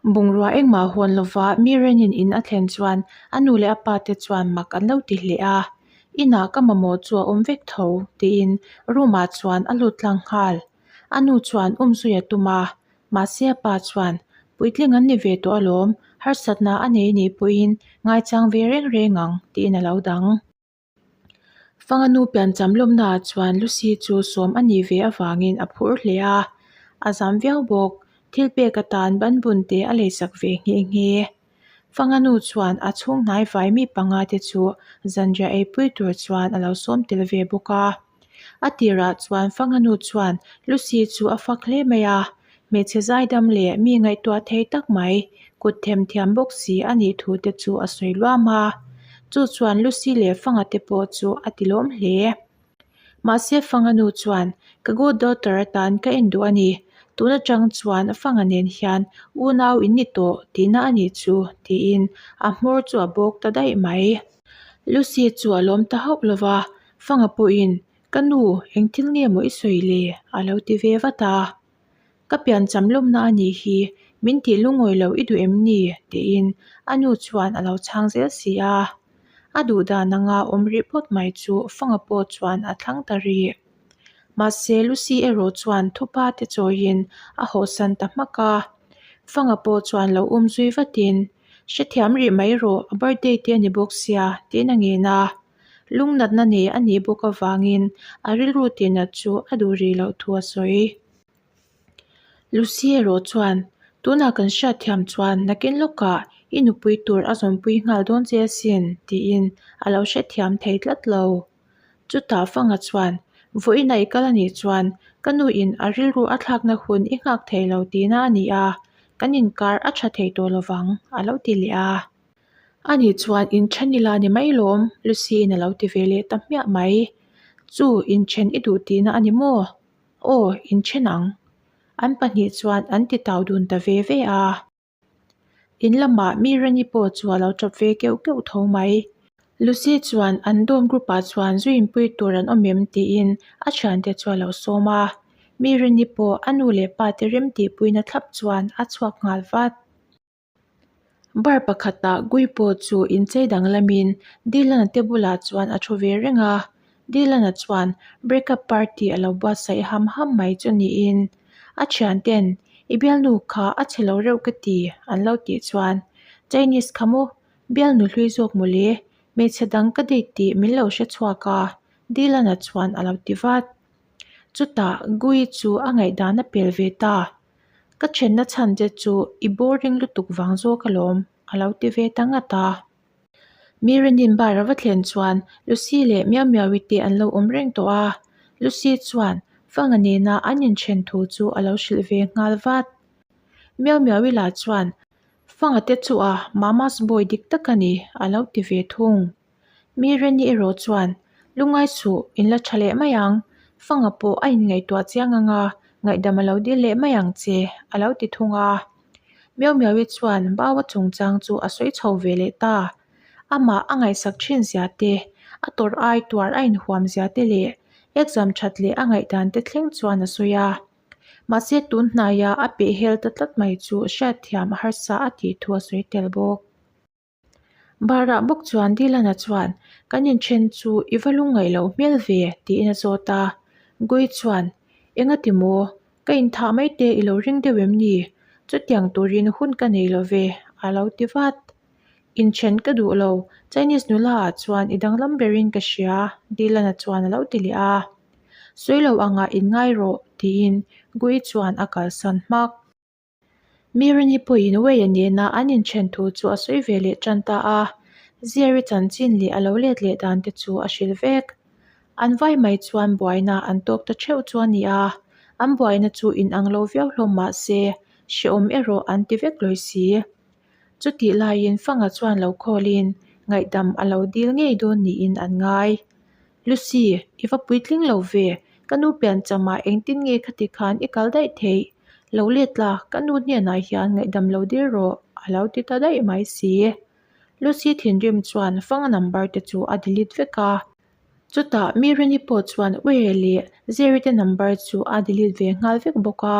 Bungrua engmah hawn lova mi Renin in a thlen chuan a nu leh a pa te chuan mak an lo ti hle a, Inah ka mamawh chu a awm vek tho, tiin room ah chuan a lut tlang nghal. A nu chuan umzui a tum a, mahse a pa chuan, Puitling an ni ve tawh alawm, harsatna a nei nih pawhin ngaichang ve reng reng ang, tiin a lo dang. Fanga nu piancham lawmnaah chuan Lucy chu sawm a nih ve avangin a phur hle a, a zam viau bawk. Thil pek atan ban bun te a leisak ve nghe nghe. Fanga nu chuan a chhung hnai vai mi panga te chu zanriah eipui tur chuan a lo sawm tel ve bawk a. A tirah chuan Fanga nu chuan Lucy chu a fak hle mai a, hmeichhe zaidam leh mi ngaihtuah thei tak mai, kut them thiam bawk si a nih thu te chu a sawi luam a. Chu chuan Lucy leh Fanga te pawh chu a ti lawm hle. Mahse Fanga nu chuan, Ka good daughter atan ka en duh a ni, tun atang chuan Fanga nen hian unau in ni tawh tihna a nih chu, tiin a hmawr chu a bawk ta daih mai. Lucy chu a lawm ta hauh lo va, Fanga pawhin, Ka nu, engthil nge maw i sawi le? a lo ti ve vat a. Ka piancham lawmna a nih hi, min tih lungawi lo i duh em ni? tiin a nu chuan a lo chhang zel si a. A duh dan anga awm rih phawt mai chu Fanga pawh chuan a thlang ta rih. Mahse, Lucy erawh chuan thupa te chawiin a hawhsan ta hmak a. Fanga pawh chuan lo um zui vatin, Hrethiam rih mai rawh, a birthday te a ni bawk sia, tiin a ngen a. Lungnatna nei a nih bawk avangin a rilru tihnat chu a duh rih loh thu a sawi. Lucy erawh chuan, Tunah kan hriatthiam chuan nakin lawkah i nupui tur a zawmpui nghal dawn che asin, tiin a lo hrethiam thei tlat lo. Chutah Fanga chuan, Vawiin a i kal a nih chuan ka nuin a rilru a thlakna hun i nghak thei lo tihna a ni a, kan inkar a tha thei tawh lovang, a lo ti leh a. Ani chuan inthen ila ni mai lawm, Lucy-in a lo ti ve leh ta hmiah mai. Chu, inthen i duh tihna a ni maw? Aw, inthen ang. An pahnih chuan an ti tau dun ta ve ve a. In lamah mi Rani pawh chu a lo tap ve keuh keuh tho mai. Lucy chuan an dorm group-ah chuan zu inpui tur an awm em tiin a thiante chu a lo sawm a. Mi Rani pawh a nu leh pa te rem tihpuina thlap chuan a chhuak nghal vat. Bar pakhatah Gui pawh chu inchei danglamin Dylan-a te bulah chuan a thu ve reng a, Dylan-a chuan break up party a lo buatsaih ham ham mai chu niin a thianten i bialnu kha a chhe lo reuh ka ti an lo tih chuan Chinese kha maw bialnu hlui zawk mawle hmeichhe dang ka date tih min lo hre chhuak a Dylan-a chuan a lo ti vat. Chutah Gui chu a ngaihdan a pel ve ta. Ka thenna chhan che chu i boring lutuk vang zawk alawm, a lo ti ve ta ngat a. Mirinin bar a va thlen chuan Lucy leh Miau Miaui te an lo awm reng tawh a, Lucy chuan Fanga nena an inthen thu chu a lo hrilh ve nghal vat. Miau Miaui lah chuan Fanga te chu a mama's boy dik tak a ni, a lo ti ve thung. Mi Reni erawh chuan, Lungai suh, in la tha leh mai ang. Fanga pawh a inngaihtuah chiang ang a, ngaihdam a lo dil leh mai ang che, a lo ti thung a. Miau Miaui chuan Baua chungchang chu a sawi chho ve leh ta. Amah a ngaihsak thin zia te, a tawrh ai tuar a inhuam zia te leh exam that leh a ngaihdan te thleng chuan a sawi a. Mahse tun hnaia a pehhel ta tlat mai chu hriatthiam a harsa a tih thu a sawi tel bawk. Barah bawk chuan Dylan-a chuan, Kan inthen chu i va lungngaih loh hmel ve, tiin a zawt a. Gui chuan, Engati maw? Ka inthah mai te i lo ring deuh em ni? Chutiang turin hun ka nei lo ve, a lo ti vat. Inthen ka duh lo, Chinese nula ah chuan i danglam berin ka hria, Dylan-a chuan a lo ti leh a. Sawi lo angah inngai rawh, tiin Gui chuan a kalsan hmak. Mirani pawhin Wei-a nena an inthen thu chu a sawi ve leh tan ta a, Ziari chanchin leh a lo let leh dan te chu a hrilh vek. An vai mai chuan buaina an tawk ta theuh chu a ni a, an buaina chu inang lo viau hlawm mah se, hrehawm erawh an ti vek lawi si. Chutih laiin Fanga chuan lo khawlin ngaihdam a lo dil ngei dawn niin an ngai. Lucy, i va puitling lo ve, ka nu piancham ah engtin nge khati khan i kal daih theih? Lo let la, ka nu hnenah hian ngaihdam lo dil rawh, a lo ti ta daih mai si. Lucy thinrim chuan fang number te chu a delete vek a. Chutah Mirini pawh chuan Uire leh Zeri te number chu a delete ve nghal vek bawk a.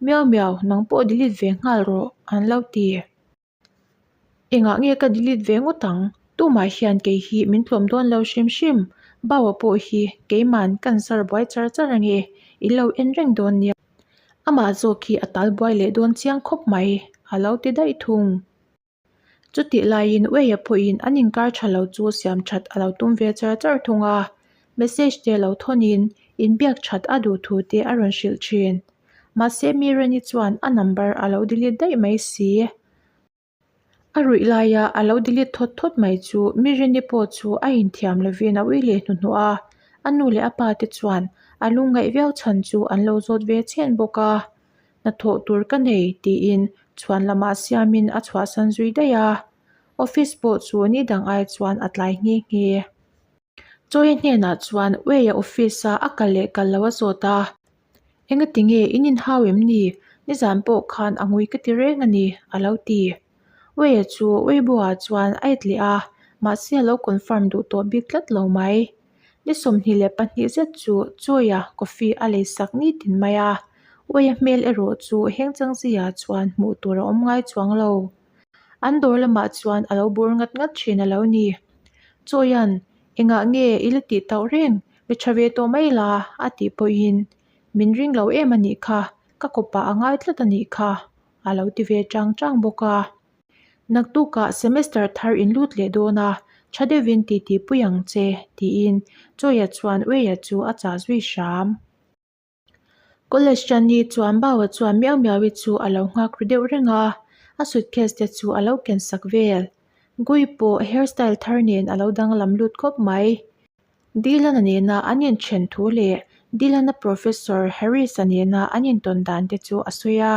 Miau miau, nang pawh delete ve nghal rawh, an lo ti. Engah nge ka delete ve ngawt ang? Tumah hian kei hi min tlawm dawn lo hrim hrim. Baua pawh hi keiman kan zar buai char char ange, i lo en reng dawn nia. Amah zawk hi a tal buai leh dawn chiang khawp mai, a lo ti daih thung. Chutih laiin Weia pawhin an inkar tha lo chu siam that a lo tum ve char char thung a, message te lo thawnin inbiak that a duh thu te a rawn hrilh thin. Mahse Mirani chuan a number a lo delete daih mai si. A ruih laia a lo delete thawt thawt mai chu Mirani pawh chu a inthiam lovin a ui leh hnuhnawh a, a nu leh a pa te chuan a lungngaih viau chhan chu an lo zawt ve chhen bawk a. Hnathawh tur ka nei tiin chhuan lamah siamin a chhuahsan zui daih a, office pawh chu ni dang ai chuan a tlai nghe nghe. Chawia hnenah chuan Weia office a a kal leh kal lo a zawt a, Engati nge in inhau em ni? Nizan pawh khan a ngui ka ti reng a ni, a lo ti. Weia chu Weibo-ah chuan a et leh a, mahse a lo confirm duh tawh bik tlat lo mai. Ni 22 zet chu Chawia coffee a lei sak nitin mai a, Weia hmel erawh chu heng changzia chuan hmuh tur a awm ngai chuang lo. An dawr lamah chuan a lo bur ngat ngat thin a lo ni. Chawian, Engah nge i la tih tauh reng? Mi tha ve tawh mai la, a tih pawhin, Min ring lo em a nih kha, ka kawpah a ngai tlat a nih kha, a lo ti ve chang chang bawk a. Naktukah semester thar in lut leh dawn a, tha deuhin titi pui ang che, tiin Chawia chuan Weia chu a chah zui hram. College Chani chuan Baua chuan Miau Miaui chu a lo nghak ru deuh reng a, a suitcase te chu a lo ken sak vel. Gui pawh hairstyle thar nen a lo danglam lut khawp mai. Dylan-a nena an inthen thu leh Dylan-a Professor Harris-a nena an intawn dan te chu a sawi a.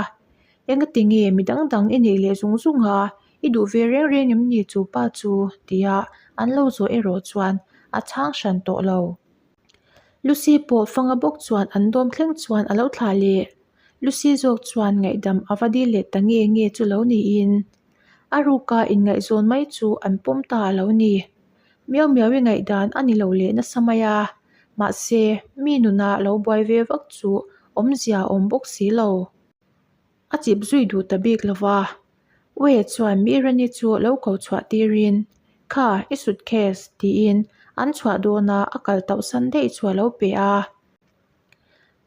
Engati nge mi dang dang i neih leh zung zung a, i duh ve reng reng em ni chu pa chu? tia an lo zawh erawh chuan a chhang hran tawh lo. Lucy pawh fanga bawk chuan an dawm thleng chuan a lo thlah leh. Lucy zawk chuan ngaihdam a va dil leh ta nge nge chu lo niin a ruka inngaihzawn mai chu an pawm ta a lo ni. Miau miau i ngaihdan a ni lo leh nasa mai a, mahse mi nuna lo buai ve vak chu awmzia a awm bawk si lo. A chip zui duh ta bik lo va. Wei chuan Mirani chu lo ko chhuah tirin, Kha, i suitcase, tiin an chhuah dawna a kal tauh san daih chu a lo pe a.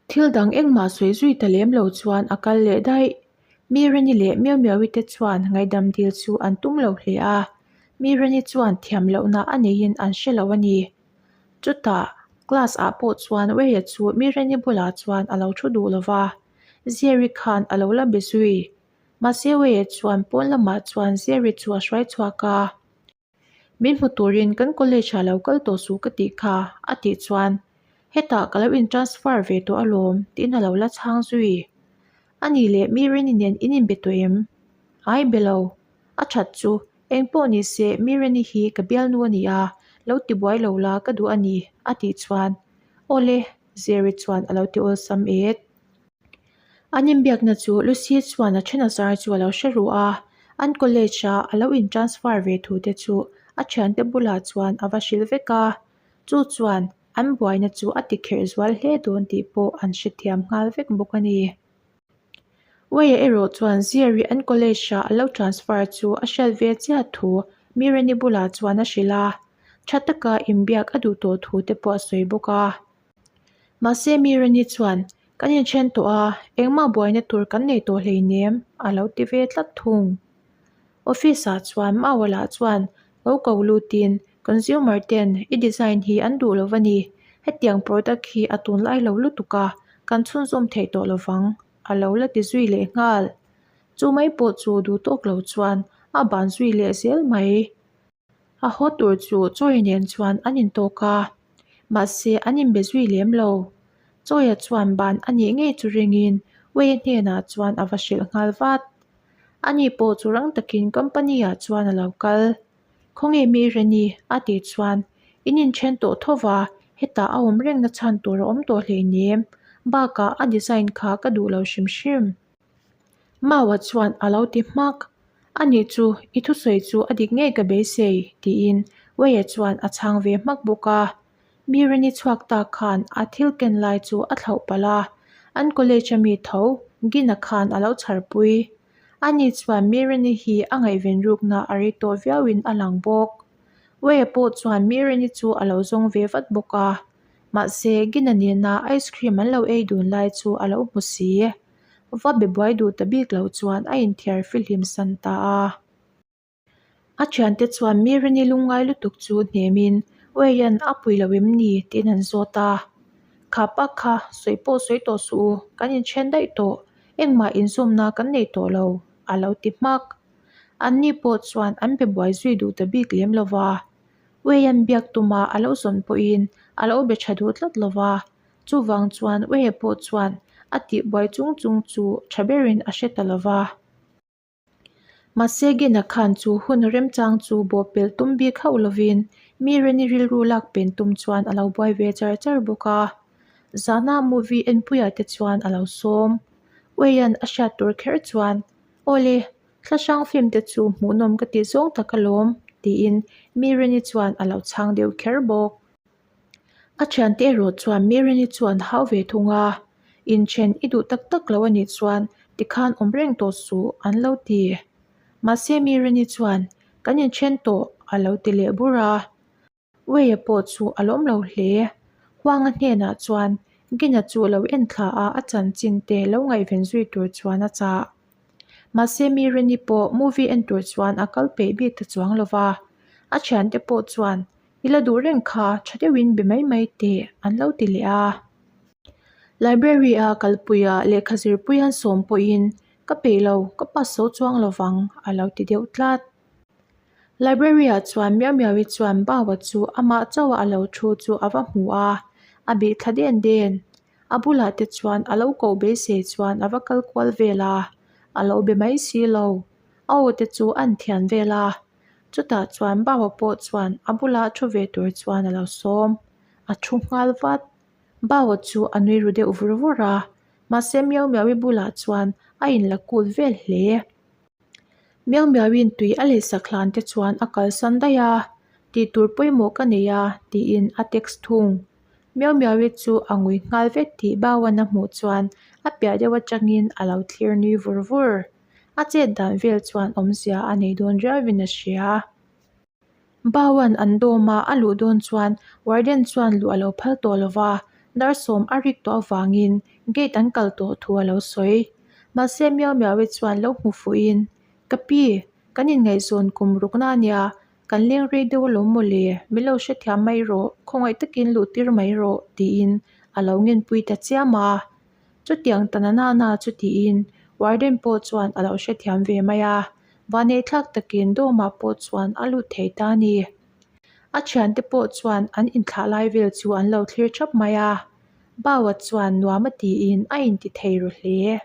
Thil dang engmah sawi zui ta lem lo chuan a kal leh daih. Mirani leh Miau Miaui te chuan ngaihdam dil chu an tum lo hle a, Mirani chuan thiam lohna a neiin an hre lo a ni. Chutah, class ah pawh chuan Weia chu Mirani bulah chuan a lo thu duh lo va. Zeri khan a lo la be zui. Mahse Weia chuan pawn lamah chuan Zeri chu a hruai chhuak a. Min hmu turin kan college ah lo kal tawh suh ka tih kha, a tih chuan hetah ka lo in transfer ve tawh alawm tiin a lo la chhang zui. A nih leh mi Reni nen in inbe tawh em? Ai be lo. A that chu eng pawh ni se mi Reni hi ka bialnu a ni a, lo ti buai lo la ka duh a ni, a tih chuan Awle, Zeri chuan a lo ti awlsam et. An inbiakna chu Lucy chuan a then azar chu a lo hre ruh a, an college a a lo in transfer ve thu te chu a thiante bulah chuan a va hrilh vek a, chu chuan an buaina chu a tikherh zual hle dawn tih pawh an hrethiam nghal vek bawk a ni. Weia erawh chuan Zeri an college a a lo transfer chu a hriat ve chiah thu Mirani bulah chuan a hrilh a, tha taka inbiak a duh tawh thu te pawh a sawi bawk a. Mahse Mirani chuan, Kan inthen tawh a, engmah buaina tur kan nei tawh hleinem, a lo ti ve tlat thung. Office ah chuan Mauala chuan lo ko lutin, Consumer ten i design hi an duh lo va ni, hetiang product hi a tunlai lo lutuk a, kan chhunzawm theih tawh lovang, a lo la ti zui leh nghal. Chu mai pawh chu duh tawk lo chuan a ban zui leh zel mai. A haw tur chu Chawia nen chuan an intawk a, mahse an inbe zui lem lo. Chawia chuan ban a nih ngei chu ringin Weia hnenah chuan a va hrilh nghal vat. Ani pawh chu rang takin company ah chuan a lo kal. Khawnge mi Reni? a tih chuan in inthen tawh tho va, hetah a awm rengna chhan tur a awm tawh hleinem. Bakah a design kha ka duh lo hrim hrim. Maua chuan a lo ti hmak. A nih chu, i thusawi chu a dik ngei ka beisei, tiin Weia chuan a chhang ve hmak bawk a. Mirani chhuak tak khan a thil ken lai chu a thlauh palh a, an college a mi tho. Gina khan a lo chharpui. Ani chuan Mirani hi a ngaihven rukna a rei tawh viauin a lang bawk. Wei-a pawh chuan Mirani chu a lo zawng ve vat bawk a. Mahse, Gina nena ice cream an lo ei dun lai chu a lo hmu si. Va be buai duh ta bik lo chuan a inthiar fihlim san ta a. A thiante chuan Mirani lungngai lutuk chu hnemin Weian a pui lo em ni tiin an zawt a. Kha pa kha sawi pawh sawi tawh suh u, kan inthen daih tawh, engmah inzawmna kan nei tawh lo, a lo ti hmak. Anni pawh chuan an be buai zui duh ta bik lem lo va. Weian biak tuma a lo zawn pawhin a lo be tha duh tlat lo va, chuvang chuan Weia pawh chuan a tih buai chung chung chu tha berin a hre ta lo va. Mahse Gina khan chu hun remchang chu bawhpelh tum bik hauh lovin mi Reni rilru lak pen tum chuan a lo buai ve char char bawk a. Zana movie enpuiah te chuan a lo sawm. Uian a hriat tur kher chuan, Awle, thlahrang film te chu hmuhnawm ka tih zawng tak alawm, tiin mi Reni chuan a lo chhang deuh kher bawk. A thiante erawh chuan Mary-ni chu an hau ve thung a, Inthen i duh tak tak lo a nih chuan tikhan awm reng tawh suh an lo ti. Mahse Mary-ni chuan Kan inthen tawh a lo ti leh bur a. Wei-a pawh chu a lawm lo hle. Huanga hnenah chuan Gina chu lo en thla a, a chanchin te lo ngaihven zui tur chuan a chah. Mahse Mary-ni pawh movie en tur chuan a kal peih bik ta chuang lo va, a thiante pawh chuan I la duh reng kha tha deuhin be mai mai teh an lo ti leh a. Library a kalpuia lehkha zirpui an sawm pawhin ka peih lo, ka pass zo chuang lo vang a lo ti deuh tlat. Library ah chuan Miau Miau-i chuan Bawa chu amah chauha a lo thu chu a va hmu a, a bih thla den den. A bulah te chuan a lo koh beisei chuan a va kal kual vel a, a lo be mai si lo. A aw te chu a inthian vel a. Chutah chuan Bawa pawh chuan a bula thu ve tur chuan a lo sawm. A thu nghal vat. Bawa chu a nui ru deuh vur vur a, mahse Miau Miau-i bulah chuan a inla kut vel hle. Miau Miau-in tui a lehsak hlan te chuan a kalsan daih a, tih tur pawimawh ka nei a tiin a text thung. Miau Miau-i chu a ngui nghal vek tih Bawa'n a hmuh chuan a piah deuh atangin a lo thlir nui vur vur. A chet dan vel chuan awmzia a nei dawn riauin a hria. Bauan an dawm a, a luh dawn chuan warden chuan luh a lo phal tawh lo va, dar sawm a rik tawh avangin gate an kal tawh thu a lo sawi. Mahse Miau Miaui chuan lo hmu fuhin, Ka pi, kan inngaihzawn kum rukna a nia, kan leng rei deuh alawm maw le, min lo hrethiam mai rawh, khawngaih takin luh tir mai rawh, tiin a lo ngenpui ta chiam a. Chutiang ta na na chu tiin warden pawh chuan a lo hrethiam ve mai a, vaneihthlak takin dawmah pawh chuan a lut thei ta a ni. A thiante pawh chuan an inthlah lai vel chu an lo thlir thap mai a, Baua chuan nuam a tiin a inti thei ru hle.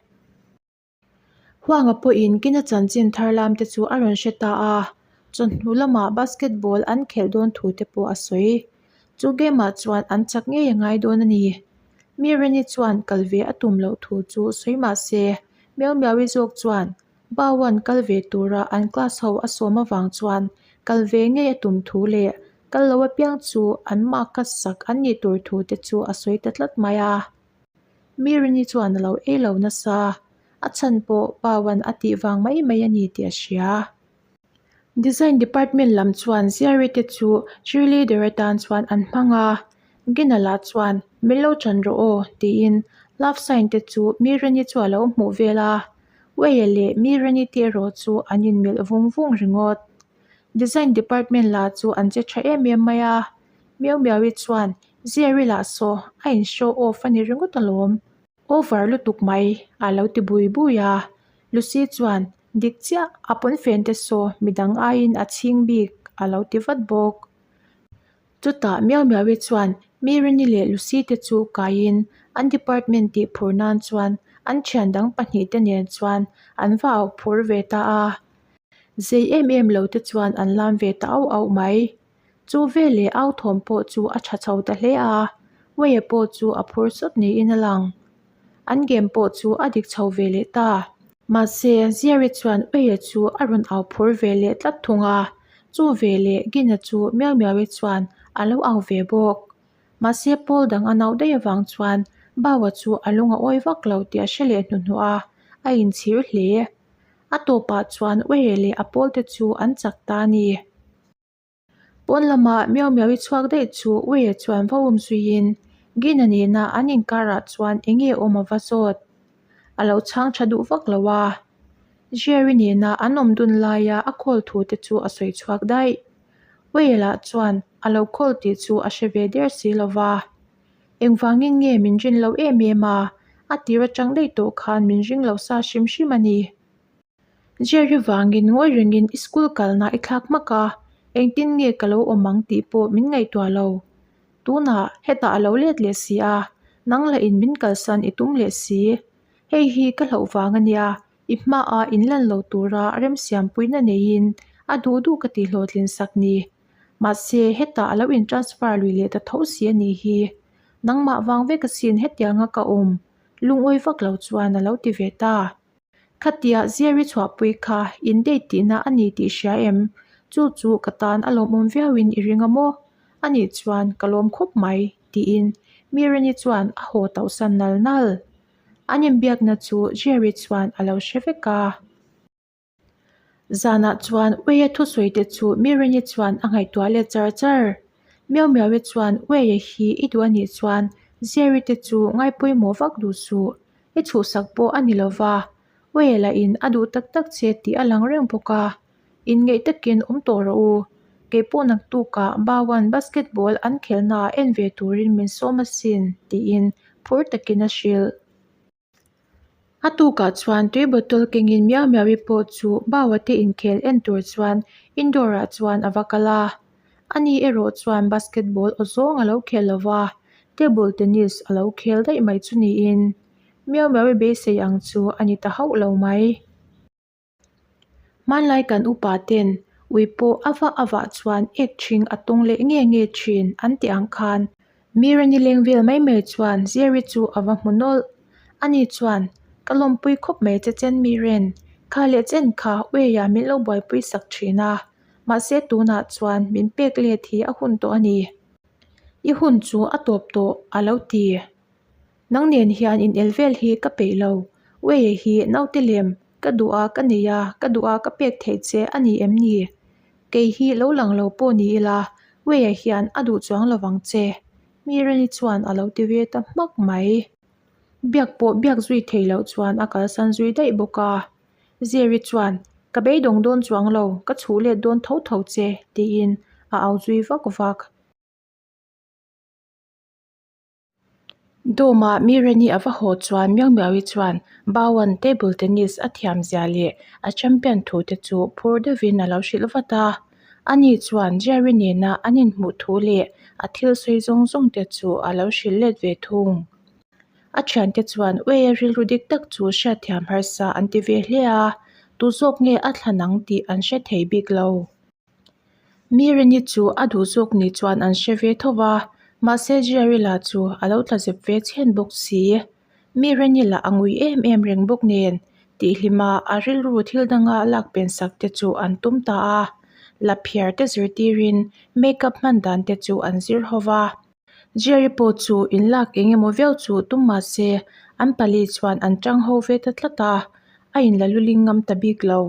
Huanga pawhin Kina chanchin thar lam te chu a rawn hre ta a, chawhnu lamah basketball an khelh dawn thu te pawh a sawi. Chu game ah chuan an chak ngei a ngai dawn a ni. Mireni chuan kal ve a tum loh thu chu sawi mah se, Miau Miaui zawk chuan Bauan kal ve tura an class ho a sawm avang chuan kal ve ngei a tum thu leh kal lo apiang chu an mark a sak an nih tur thu te chu a sawi ta tlat mai a. Mirini chuan a lo ei lo nasa, a chhan pawh Pauan a tih vang mai mai a ni tih a hria. Design department lam chuan Ziari te chu cheerleader atan chuan an hmang a, Gina lah chuan min lo chan rawh aw tiin love sign te chu Mirini chu a lo hmuh vel a, Weia leh Mirini te erawh chu an inmelh vung vung ringawt. Design department lah chu an che tha em em mai a, Miau Miaui chuan Jerry lah saw a in show off a ni ringawt alawm. Over lutuk mai a lo ti bui bui a. Lucy chuan dik chiah a pawnfen te saw midang aiin a chhing bik a lo ti vat bawk. Chutah Miau Miaui chuan Mirini leh Lucy te chu kaiin an department tih phur nan chuan an thian dang pahnih te nen chuan an va auh phur ve ta a. Zei em em lo te chuan an lam ve ta auh auh mai. Chu veleh au thawm pawh chu a tha chho ta hle a, Weia pawh chu a phur sawt niin a lang. An game pawh chu a dik chho ve leh ta. Mahse, Ziari chuan Weia chu a rawn au phur ve leh tlat thung a, chu veleh Gina chu Miau Miaui chuan a lo au ve bawk. Mahse, pawl dang a nauh daih avang chuan Baua chu a lung a awi vak lo tih a hre leh hnuhnawh a, a inchhir hle. A tawpah chuan Uere leh a pawlte chu an chak ta a ni. Pawn lama Miau Miau-i chhuak daih chu Uere chuan va um zuiin Gina nena an inkarah chuan eng nge awm a va zawt. A lo chhang tha duh vak lo a. Jerry nena an awm dun laia a call thu te chu a sawi chhuak daih. Uere lah chuan a lo call tih chu a hre ve der si lo va. Engvangin nge min rin lo em em a? A tir atang daih tawh khan min ring lo sa hrim hrim a ni. Jerry vangin ngawi rengin i school kalna i thlak hmak a, engtin nge ka lo awm ang tih pawh min ngaihtuah lo. Tunah hetah a lo let leh si a, nang lahin min kalsan i tum leh si. Hei hi ka hlauh vang a nia, i hmaah inlan lo tura remsiampuina neiin a duh duh ka tihhlawhtlin sak ni. Mahse, hetah a lo in transfer lui leh ta tho si a nih hi. Nangmah vang vek asin hetianga ka awm, lungawi vak lo chuan a lo ti ve ta. Khatia Jerry chhuahpui kha in date tihna a ni tih hria em? Chu chu ka tan a lawmawm viauin i ring a maw? A nih chuan ka lawm khawp mai, tiin Mirani chuan a haw tauhsan nal nal. An inbiakna chu Jerry chuan a lo hre vek a. Zanah chuan Ueia thusawi te chu Mirani chuan a ngaihtuah let char char. Miau Miaui chuan Ueia hi i duh a nih chuan Jerry te chu ngaipawimawh vak duh suh. I chhuhsak pawh a ni lova, Ueia lahin a duh tak tak che tih a lang reng bawk a. Inngeih takin awm tawh rawh u. Keipawh naktukah Bauan basketball an khelhnaah en ve turin min sawm asin tiin phur takin a hrilh. A tukah chuan tui bottle kengin Miau Miaui pawh chu Baua te inkhel en tur chuan indoor ah chuan a va kal a. Ani erawh chuan basketball aw zawng a lo khel lo va, table tennis a lo khel daih mai chu niin Miau Miaui beisei ang chu a ni ta hauh lo mai. Hmanlai kan upa ten ui pawh a vah a vah chuan ek ṭhing a tawng leh nge nge ṭhin an tih ang khan Mirani leng vel mai mai chuan Jerry chu a va hmu nawlh. Ani chuan, Ka lawmpui khawp mai che chen Miren, kha leh chen kha Ueia min lo buaipui sak ṭhin a, mahse tunah chuan min pek let hi a hun tawh a ni. I hun chu a tawp tawh a lo ti. Nang nen hian inel vel hi ka peih lo. Ueia hi naute lem ka duh a ka nei a, ka duh a ka pek theih che a ni em ni? Kei hi lo lang lo pawh ni ila, Ueia hian a duh chuang lo vang che. Mirani chuan a lo ti ve ta hmak mai. Biak pawh biak zui thei loh chuan a kalsan zui daih bawk a. Zeri chuan, Ka beidawng dawn chuang lo, ka chhuh let dawn tho tho che, tiin a au zui vak vak. Dawmah Mirani a va haw chuan Miau Miaui chuan Bauan table tennis a thiam zia leh a champion thu te chu phur deuhin a lo hrilh vat a. Ani chuan Jerry nena an inhmuh thu leh a thil sawi zawng zawng te chu a lo hrilh let ve thung. A thiante chuan Ueia rilru dik tak chu hriatthiam harsa an ti ve hle a, tu zawk nge a thlan ang tih an hre thei bik lo. Mirani chu a duh zawk ni chuan an hre ve tho va, mahse Jerry lah chu a lo tla zep ve chhen bawk si. Mirani lah a ngui em em reng bawk nen tihhlima a rilru thil danga lak pen sak te chu an tum ta a, laphiar te zirtirin makeup hman dan te chu an zir ho va. Jerry pawh chu inlak eng emaw viau chu tum mahse an pali chuan an tang ho ve ta tlat a, a inla luling ngam ta bik lo.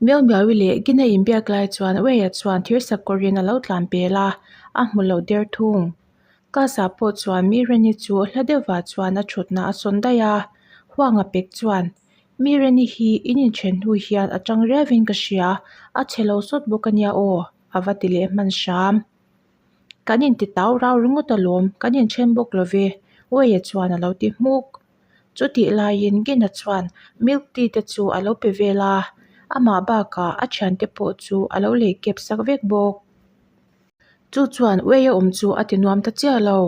Miau Miaui leh Gina inbiak lai chuan Weia chuan thirsak kawrin a lo tlan pel a, a hmu lo der thung. Class ah pawh chuan Mireni chu hla deuhvah chuan a thutna a sawn daih a, Huanga pek chuan, Mireni hi in inthen hnu hian a tang riauin ka hria, a chhe lo sawt bawk a nia aw, a va ti leh hman hram. Kan inti tau rau ringawt alawm, kan inthen bawk lo ve, Weia chuan a lo ti hmuk. Chutih laiin Gina chuan milk tea te chu a lo pe vel a, amah bakah a thiante pawh chu a lo lei kep sak vek bawk. Chu chuan Ueia awm chu a ti nuam ta chiah lo.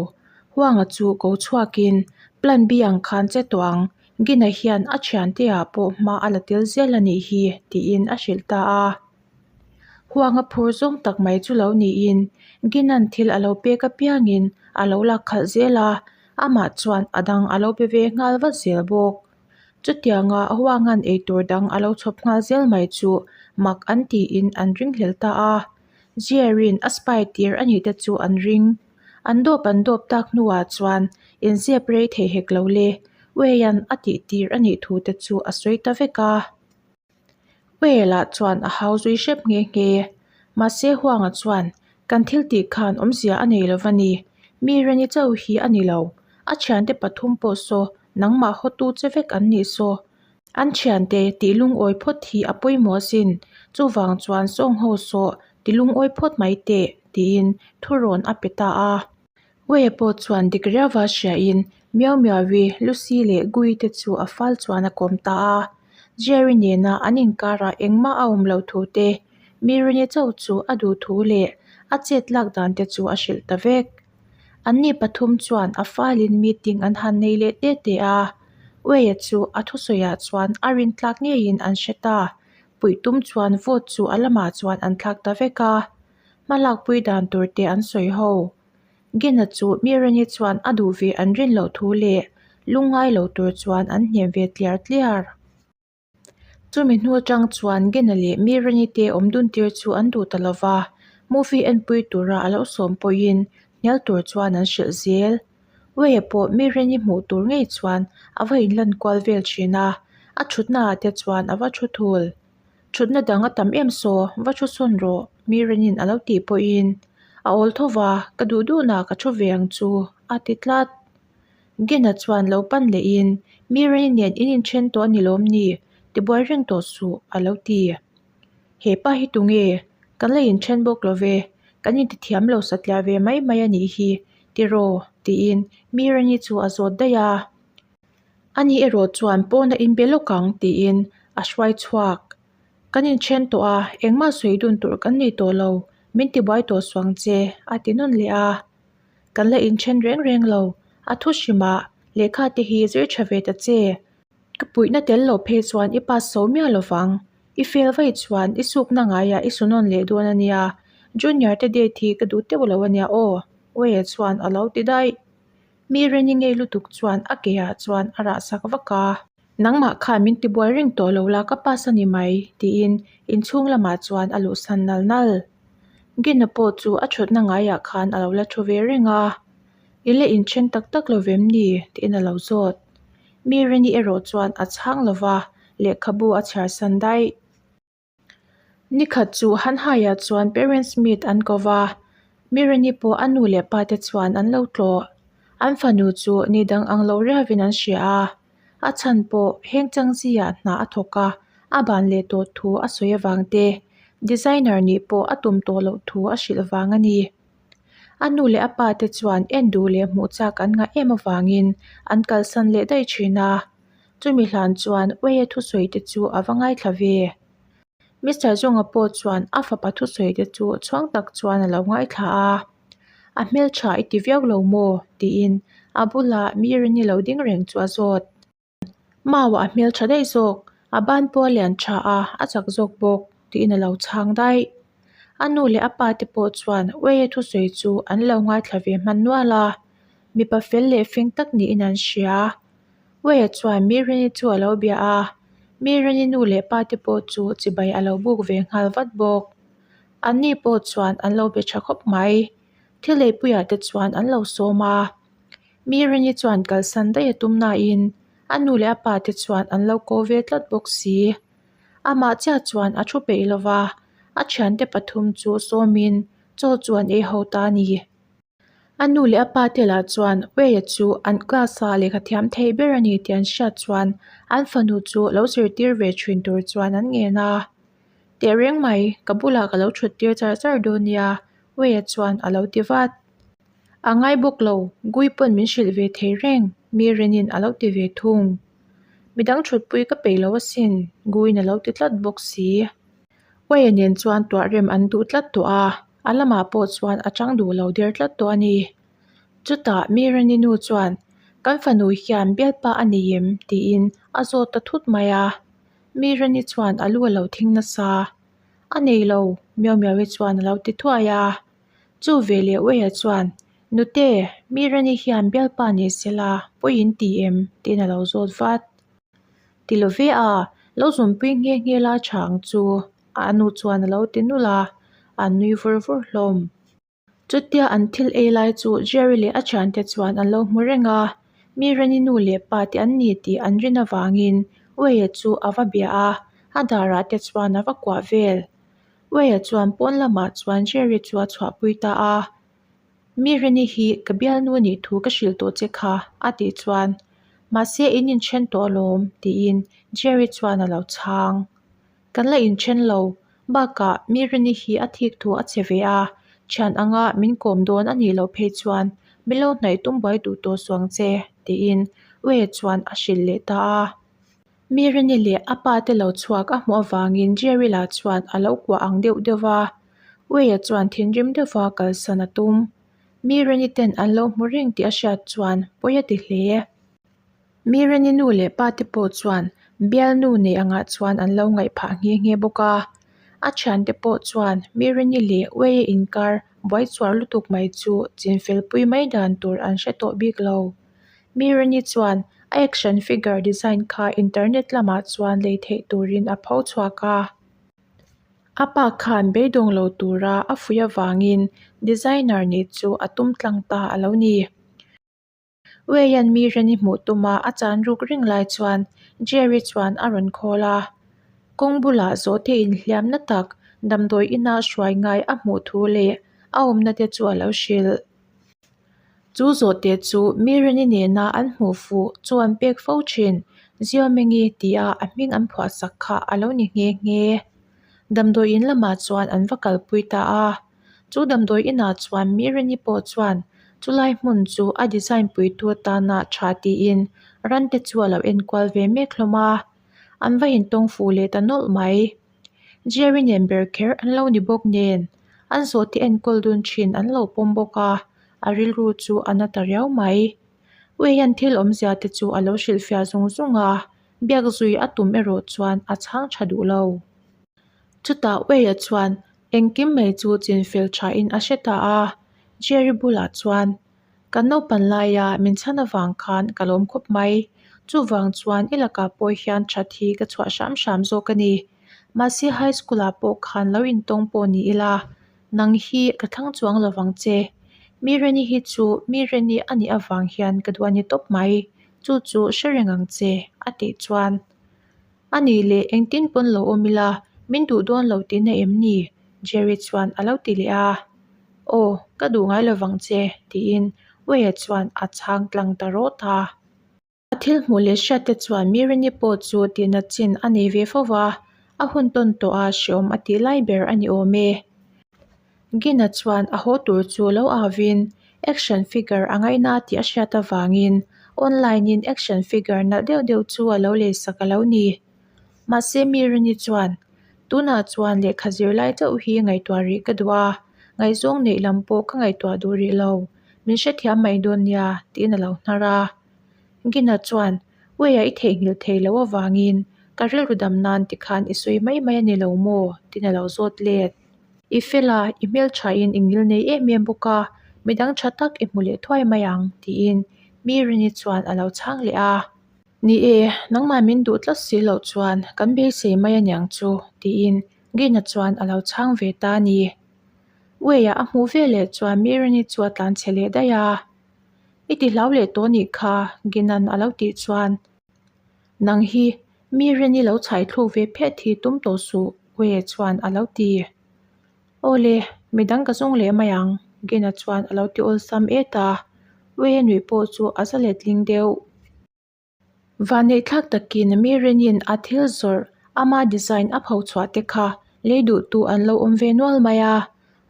Huanga chu ko chhuakin plan B ang khan che tawh ang, Gina hian a thiante ah pawh hma a la tel zel a nih hi tiin a hrilh ta a. Huanga phur zawng tak mai chu lo niin Gina'n thil a lo pek apiangin a lo lak khalh zel a, Amah chuan a dang a lo pe ve nghal vat zel bawk. Chutianga Huanga'n eitur dang a lo chhawp nghal zel mai chu mak an tiin an ringhlel ta a. Jerry'n a spy tir a nih te chu an ring. An dawp an dawp tak hnuah chuan inzep rei thei hek lo le, Wei-a'n a tih tir a nih thu te chu a sawi ta vek a. Wei lah chuan a hau zui hrep nghe nghe. Mahse Huanga chuan, Kan thil tih khan awmzia a nei lo va ni. Mi Reni chauh hi a ni lo. A thiante pathum pawh saw nangmah hawtu che vek an nih saw. An thiante tih lungawi phawt hi a pawimawh asin. Chuvang chuan sawngho saw ti lungawi phawt mai teh, tiin thurawn a pe ta a. Wei pawh chuan dik riauva hriain Miau Miaui, Lucy leh Gui te chu a fal chuan a kawm ta a. Jerry nena an inkarah engmah a awm loh thu te, Mirini chauh chu a duh thu leh a chet lak dan te chu a hrilh ta vek. Anni pathum chuan a falin meeting an han nei leh te te a. Wei-a chu a thusawiah chuan a rintlak ngeiin an hre ta. Puih tum chuan vote chu a lamah chuan an thlak ta vek a. Hmalakpui dan tur te an sawi ho. Gina chu Mirani chuan a duh ve an rin loh thu leh lungngai lo tur chuan an hnem ve tliar tliar. Chumi hnu atang chuan Gina leh Mirani te awm dun tir chu an duh ta lo va, movie enpui tura a lo sawm pawhin hnial tur chuan an hrilh zel. Wei-a pawh Mirani hmuh tur ngei chuan a va inlan kual vel thin a, a thutnaah te chuan a va thu thul. Thutna dang a tam em saw, va thu sawn rawh, Mirani'n a lo tih pawhin a awl tho va, ka duh duhnah ka thu ve ang chu, a ti tlat. Gina chuan lo pan lehin, Mirani nen in inthen tawh a ni lawm ni? Tibuai reng tawh suh, a lo ti. He pa hi tunge? Kan la inthen bawk lo ve, kan intithiam lo satliah ve mai mai a nih hi, tiraw? tiin Mirani chu a zawt daih a. Ani erawh chuan pawn a inbe lawk ang tiin a hruai chhuak. Kan inthen tawh a, engmah sawi dun tur kan nei tawh lo, min tibuai tawh suang che, a ti nawn leh a. Kan la inthen reng reng lo, a thu hrimah lehkha te hi zir tha ve ta che. Ka puihna tel lo phei chuan i pass so miah lo vang, i fail vaih chuan i sukna ngaiah i su nawn leh dawn a nia, junior te date hi ka duh teuh lo a nia aw, Wei-a chuan a lo ti daih. Mi Reni ngei lutuk chuan a ke ah chuan a rah sak vak a. Nangmah khan min tibuai reng tawh lo la ka pass a ni mai, tiin inchhung lamah chuan a luhsan nal nal. Gina pawh chu a thutna ngaiah khan a lo la thu ve reng a. I la inthen tak tak lo vem ni? tiin a lo zawt. Mi Reni erawh chuan a chhang lo va, lehkhabu a chhiar san daih. Nikhat chu Hanhaiah chuan parents meet an ko va, Mirani pawh a nu leh pa te chuan an lo tlawh. An fanu chu ni dang ang lo riavin an hria a, a chhan pawh heng changziah hna a thawk a, a ban leh tawh thu a sawi avang te, designer nih pawh a tum tawh loh thu a hrilh vang a ni. A nu leh a pa te chuan en duh leh hmuh chak an ngah em avangin an kalsan leh daih thin a. Chumi hlan chuan Wei-a thusawi te chu a va ngaithla ve. Mister Zawnga pawh chuan a fapa thusawi te chu chhuang tak chuan a lo ngaithla a. A hmeltha i ti viau lo maw? tiin a bulah mi rini lo ding reng chu a zawt. Mau a hmeltha daih zawk, a ban pawh a lian tha a, a chak zawk bawk tiin a lo chhang daih. A nu leh a pa te pawh chuan Wei-a thusawi chu an lo ngaithla ve hman nual a, mipa fel leh fing tak niin an hria. Wei-a chuan Mirini chu a lo bia a, Mirini nu leh pa te pawh chu chibai a lo buk ve nghal vat bawk. Anni pawh chuan an lo be tha khawp mai. Thil leipuiah te chuan an lo sawm a. Mirini chuan kalsan daih a tum nain a nu leh a pa te chuan an lo ko ve tlat bawk si. Amah chiah chuan a thu peih lo va, a thiante pathum chu sawmin chaw chu an ei ho ta a ni. A nu leh a pa te lah chuan Wei-a chu an class-a lehkha thiam thei ber a ni tih an hriat chuan an fanu chu lo zirtir ve thin tur chuan an ngen a. Tehreng mai, ka bulah ka lo thut tir char char dawn nia, Wei-a chuan a lo ti vat. A ngai bawk lo, Gui pawn min hrilh ve thei reng, mi Renin a lo ti ve thung. Midang thutpui ka peih lo asin, Guiin a lo ti tlat bawk si. Wei-a nen chuan tuah rem an duh tlat tawh a. A lamah pawh chuan a chang duh lo der tlat tawh a ni. Chutah Mirani nu chuan, Kan fanu hian bialpa a nei em? tiin a zawt ta thut mai a. Mirani chuan a lu a lo thing nasa. A nei lo, Miau Miaui chuan a lo ti thuai a. Chu veleh Weia chuan, Nute, Mirani hian bialpa nei sela pawi in ti em? tiin a lo zawt vat. Ti lo ve a, lo zunpui nghe nghe la tha ang chu, a nu chuan a lo ti nulh a, an nui vur vur hlawm. Chutia an thil ei lai chu Jerry leh a thiante chuan an lo hmu reng a, mi Reni nu leh pa te an ni tih an rin avangin Wei-a chu a va bia a, a darah te chuan a va kuah vel. Wei-a chuan pawn lamah chuan Jerry chu a chhuahpui ta a, Mi Reni hi ka bialnu nih thu ka hrilh tawh che kha, a tih chuan, Mahse in inthen tawh alawm, tiin Jerry chuan a lo chhang. Kan la inthen lo, bakah mi Rini hi a thik thu a che ve a, thian anga min kawm dawn a nih loh phei chuan min lo hnaih tum buai duh tawh suang che, tiin Wei chuan a hrilh leh ta a. Mi Rini leh a pa te lo chhuak a hmuh avangin Jerry lah chuan a lo kuah ang deuh deuh va, Wei chuan thinrim deuhva kalsan a tum. Mi Rini ten an lo hmu reng tih a hriat chuan pawi a ti hle. Mirani nu leh pa te pawh chuan bialnu nei angah chuan an lo ngaih phah nghe nghe bawk a. A thiante pawh chuan Mirani leh Wei-a inkar buai chuar lutuk mai chu chinfel pui mai dan tur an hre tawh bik lo. Mirani chuan a action figure design kha internet lamah chuan lei theih turin a pho chhuak a. A pa khan beidawng lo tura a fuih avangin designer nih chu a tum tlang ta a lo ni. Wei-a'n mi Reni hmuh tuma a chan ruk reng lai chuan Jerry chuan a rawn khawl a. Kawng bulah zawhte inhliamna tak damdawi ina hruai ngai a hmuh thu leh a awmna te chu a lo hrilh. Chu zawhte chu mi Reni nena an hmuh fuh chu an pek fo thin Ziomengi tia a hming an phuahsak kha a lo ni nghe nghe. Damdawi in lamah chuan an va kalpui ta a. Chu damdawi inah chuan Mirani pawh chuan chulai hmun chu a design puitu atana tha tiin ran te chu a lo enkual ve mek hlawm a, an va intawng fuh leh ta nawlh mai. Jerry nen ber kher an lo ni bawk nen an zawhte enkawl dun thin an lo pawm bawk a, a rilru chu a na ta riau mai. Wei hian thil awmzia te chu a lo hrilhfiah zung zung a, biak zui a tum erawh chuan a chhang tha duh lo. Chutah Wei-a chuan Engkim mai chu chinfel thain a hre ta a, Jerry bulah chuan, Kan naupan laia min chhan avang khan ka lawm khawp mai. Chuvang chuan i lakah pawh hian that hi ka chhuah hram hram zawk a ni. Mahse high school ah pawh khan lo intawng pawh ni ila, nang hi ka thlang chuang lo vang che. Mi Reni hi chu mi Reni a nih avang hian ka duh a ni tawp mai. Chu chu hre reng ang che, a tih chuan. A nih leh engtin pawn lo awm ila, min duh dawn lo tihna em ni? Jerry chuan a lo ti leh a. Aw, ka duh ngai lo vang che, tiin Wei-a chuan a chhang tlang ta rawt a. A thil hmuh leh hriat te chuan Mirini pawh chu tihna chin a nei ve fo va, a hun tawn tawh a hreawm a tih lai ber a ni awm e. Gina chuan a haw tur chu lo avin action figure a ngaina tih a hriat avangin online in action figure nalh deuh deuh chu a lo leisak a lo ni. Mahse Mirini chuan, Tunah chuan lehkha zir lai chauh hi ngaihtuah rih ka duh a, ngaihzawng neih lam pawh ka ngaihtuah duh rih lo, min hrethiam mai dawn nia tiin a lo hnar a. Gina chuan, Wei-a i theihnghilh thei loh avangin ka rilru dam nan tikhan i sawi mai mai a ni lo maw? tiin a lo zawt let. I fel a, i hmelthain i ngil nei em em bawk a, midang tha tak i hmu leh thuai mai ang, tiin Mirini chuan a lo chhang leh a. Ni e, nangmah min duh tlat si loh chuan kan beisei mai aniang chu, tiin Gina chuan a lo chhang ve ta a ni. Wei-a a hmuh veleh chuan Mirini chu a tlanchhe leh daih a. I ti hlau leh tawh nih kha, Gina'n a lo tih chuan. Nang hi mi rin i lo chhai thluk ve phet hi tum tawh suh, Wei chuan a lo ti. Aw le, midang ka zawng leh mai ang, Gina chuan a lo ti awlsam et a, Wei nuih pawh chu a za letling deuh. Vanneihthlak takin mi rinin a thil zawrh ama design a pho chhuah te kha lei duhtu an lo awm ve nual mai a,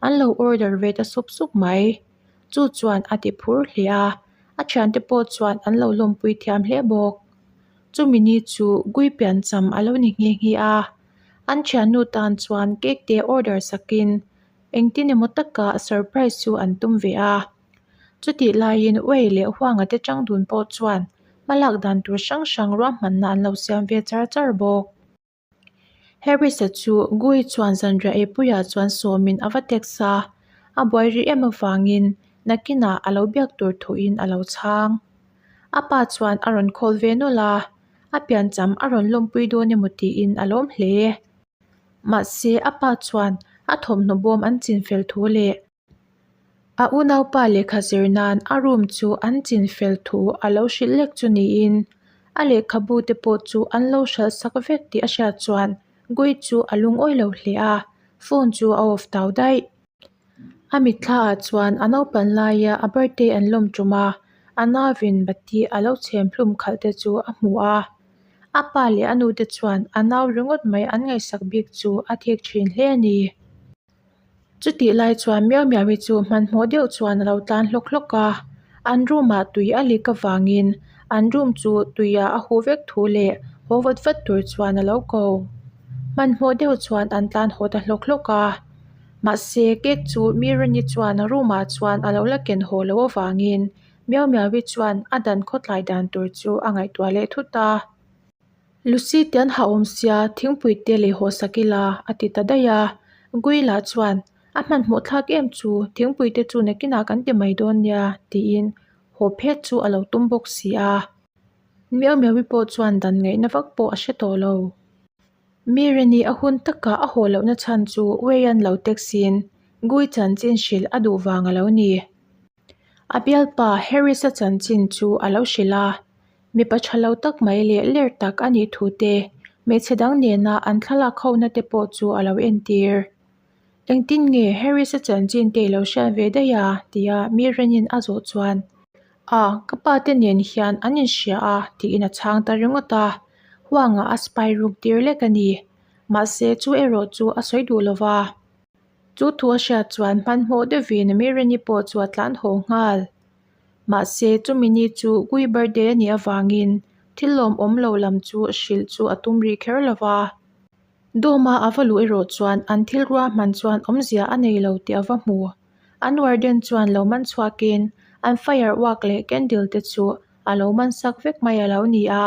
an lo order ve ta sup sup mai. Chu chuan a ti phur hle a, a thiante pawh chuan an lo lawmpui thiam hle bawk. Chumi ni chu Gui piancham a lo ni nghe nghe a, an thiannu tan chuan cake te order sakin engtin emaw taka surprise chu an tum ve a. Chutih laiin Wei leh Huanga te chang dun pawh chuan hmalak dan tur hrang hrang ruahmanna an lo siam ve char char bawk. Harris-a chu Gui chuan zanriah eipuiah chuan sawmin a va text a, a buai rih em avangin nakinah a lo biak tur thuin a lo chhang. A pa chuan a rawn call ve nawlh a, a piancham a rawn lawmpui dawn emaw tiin a lawm hle. Mahse a pa chuan a thawmhnaw bawm an chinfel thu leh. A unaupa lehkha zir nan a room chu an chin fel thu a lo hrilh lek chu niin a lehkhabu te pawh chu an lo hralh sak vek tih a hriat chuan Gui chu a lungawi lo hle a, phone chu a off tau daih. A mitthlaah chuan a naupan laia a birthday an lawm tum a, a nauvin bati a lo chhem hlum khalh te chu a hmu a. A pa leh a nu te chuan a nau ringawt mai an ngaihsak bik chu a thik thin hle a ni. Chutih lai chuan Miau Miau-i chu hmanhmawh deuh chuan a lo tlan hlawk hlawk a, an room ah tui a lik avangin an room chu tuiah a huh vek thu leh haw vat vat tur chuan a lo ko. Hmanhmawh deuh chuan an tlan haw ta hlawk hlawk a, mahse cake chu Mirani chuan room ah chuan a lo la ken haw loh avangin Miau Miau-i chuan a dan khawtlai dan tur chu a ngaihtuah leh thut a. Lucy te an hah awm sia, thingpui te lei haw sak ila a ti ta daih a. Gui lah chuan, A hmanhmawh thlak em chu, thingpui te chu nakinah kan ti mai dawn nia tiin haw phet chu a lo tum bawk si a. Miau Miaui pawh chuan dan ngaihna vak pawh a hre tawh lo. Mireni a hun taka a haw lohna chhan chu Weian lo taxi-in Gui chanchin hrilh a duh vang a lo ni. A bialpa Harris-a chanchin chu a lo hrilh a, mipa tha lo tak mai leh ler tak a nih thu te, hmeichhe dang nena an thlalak hona te pawh chu a lo entir. Engtin nge Harris-a chanchin te i lo hriat ve daih a? tia Mirren-in a zawh chuan, A, ka pa te nen hian an inhria a tiin a chhang ta ringawt a, huangah a spy ruk tir lek a ni. Mahse chu erawh chu a sawi duh lo va. Chu thu a hriat chuan hmanhmawh deuhin Mireni pawh chu a tlan haw nghal. Mahse, chumi ni chu Gui birthday a nih avangin thil lawmawm lo lam chu hrilh chu a tum rih kher lo va. Dawma a va luh erawh chuan an thil ruahman chuan awmzia a nei lo tih a va hmu. An warden chuan lo man chhuakin an fire uak leh candle te chu a lo man sak vek mai a lo ni a.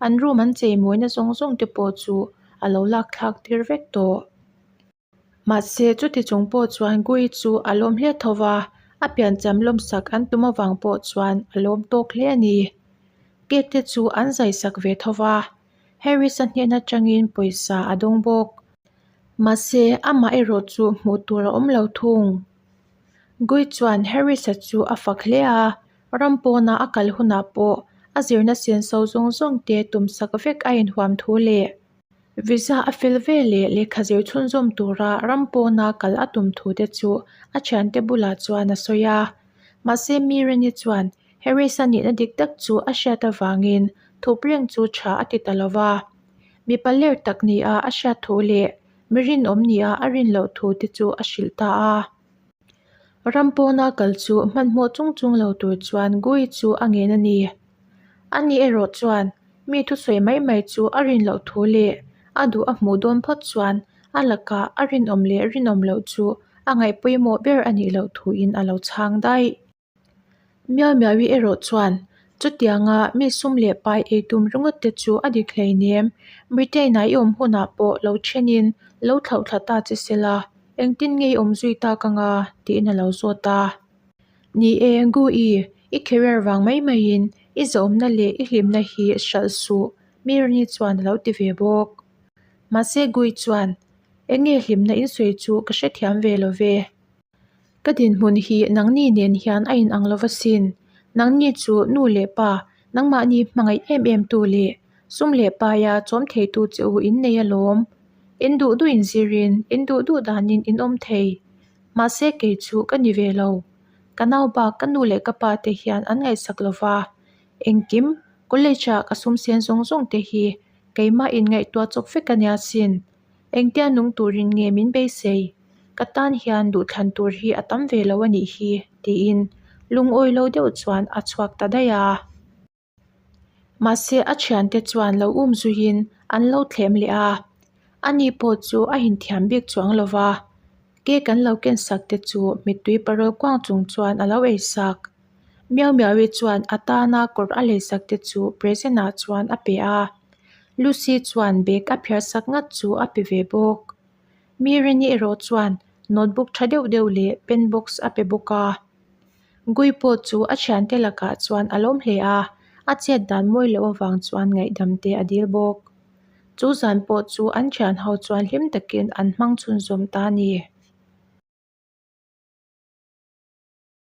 An room an cheimawina zawng zawng te pawh chu a lo lak thlak tir vek tawh. Mahse, chuti chung pawh chuan Gui chu a lawm hle tho va, a piancham lawmsak an tum avang pawh chuan a lawm tawk hle a ni. Cake te chu an zaisak ve tho va, Harris-a hnen atangin pawisa a dawng bawk. Mahse, amah erawh chu hmuh tur a awm lo thung. Gui chuan Harris-a chu a fak hle a, ram pawna a kal hunah pawh a zirna senso zawng zawng te tumsak vek a inhuam thu leh Visa a fel ve leh lehkha zir chhunzawm tura ram pawna kal a tum thu te chu a thiante bulah chuan a sawi a. Mahse Mirani chuan Harris-a nihna dik tak chu a hriat avangin thup reng chu tha a ti ta lo va. Mipa ler tak nia a hriat thu leh mi rinawm nia a rin loh thu te chu a hrilh ta a. Ram pawna kal chu hmanhmawh chung chung lo tur chuan Gui chu a ngen a ni. Ani erawh chuan mi thusawi mai mai chu a rin loh thu leh a duh a hmuh dawn phawt chuan a lakah a rinawm leh rinawm loh chu a ngaih pawimawh ber a nih loh thuin a lo chhang daih. Miau Miaui erawh chuan chutianga mi sum leh pai ei tum ringawt te chu a dik hleinem, Britain-ah i awm hunah pawh lo thenin lo thlauh thla ta che sela, engtin nge i awm zui tak anga? tiin a lo zawt a. Ni e, Gui, i career vang mai maiin i zawmna leh i hlimna hi hralh suh, Mirani chuan a lo ti ve bawk. Mahse Gui chuan, Eng nge hlimna in sawi chu ka hrethiam ve lo ve. Ka dinhmun hi nangni nen hian a inang lo va sin. Nangni chu nu leh pa, nangmahni hmangaih em em tu leh sum leh paia chawm theitu che u in nei alawm. In duh duh in zirin, in duh duh danin in awm thei. Mahse kei chu ka ni ve lo. Ka nau bak ka nu leh ka pa te hian an ngaihsak lo va. Engkim, college ah ka sum sen zawng zawng te hi keimah in ngaihtuah chawp vek a nia sin. Engtia nung turin nge min beisei? Ka tan hian duhthlan tur hi a tam ve lo a nih hi, tiin lungawi lo deuh chuan a chhuak ta daih a. Mahse a thiante chuan lo um zuiin an lo thlem leh a, ani pawh chu a inthiam bik chuang lo va, cake an lo ken sak te chu mittui parawl kuang chung chuan a lo ei sak. Miau Miaui chuan a tana kawr a lei sak te chu present ah chuan a pe a, Lucy chuan bag a phiar sak ngat chu a pe ve bawk. Mirini erawh chuan notebook tha deuh deuh leh pen box a pe bawk a. Gui pawh chu a thiante lakah chuan a lawm hle a, a chet dan mawi loh avang chuan ngaihdam te a dil bawk. Chu zan pawh chu an thian ho chuan hlim takin an hmang chhunzawm ta a ni.